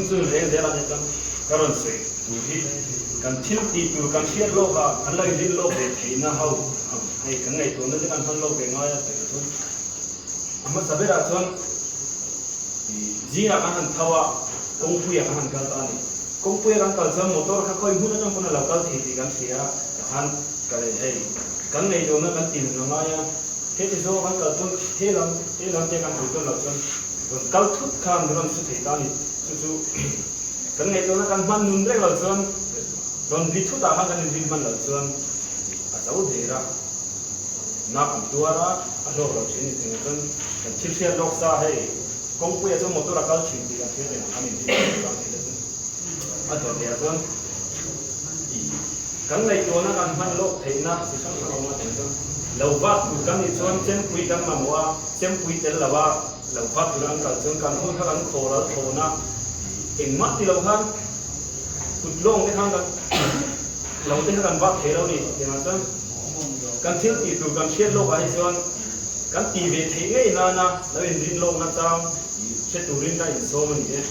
Chu reng zel a ni chuan ka rawn sawi tur hi kan thil tih tur kan hriat lawk a, kan lo inrin lawk ve theihna ho ang hei kan ngaihtuahna te kan hman lawk ve ngai a tih chuan a hmasa berah chuan zingah kan han tho a, kawngpuiah kan han kal ta a ni. Kawngpuia kan kal chuan motor kha khawi hmun atang pawn a lo kal thei tih kan hria a, tikhan ka leh hei kan ngaihtuahna kan tinun a ngai a, heti zawng kan kal chuan he lam he lam te kan hawi chuan loh chuan Rawn kal thut khan rawn su thei ta a ni. Chu chu kan ngaihtuahna kan hman nun reng lo chuan rawn ri thutah khan kan inrin hman lo chuan a zo der a, na kan tuar a, a hlawk lo thin a ni. Engah chuan kan thil hriat lawk sa hei kawngpuiah chuan motor a kal thin tih kan hriat reng ang khan inrin hman lo chuan thil a chu a dawt leh ah chuan Kan ngaihtuahna kan hman lawk theihna chi hrang hrang a awm a tih chuan lo vat tur kan nih chuan chempui kan mamawh a, chempui tel lo a lo vat tur an kal chuan kan hun kha kan khaw ral thawn a, engmah ti lo khan kut lawng te khan kan lo te kha kan vat thei lo ni tiangah chuan kan thil tih tur kan hriat lawk ah hi chuan kan ti ve theih ngei nana lo inrin lawkna chang hre turin ka insawm a ni e.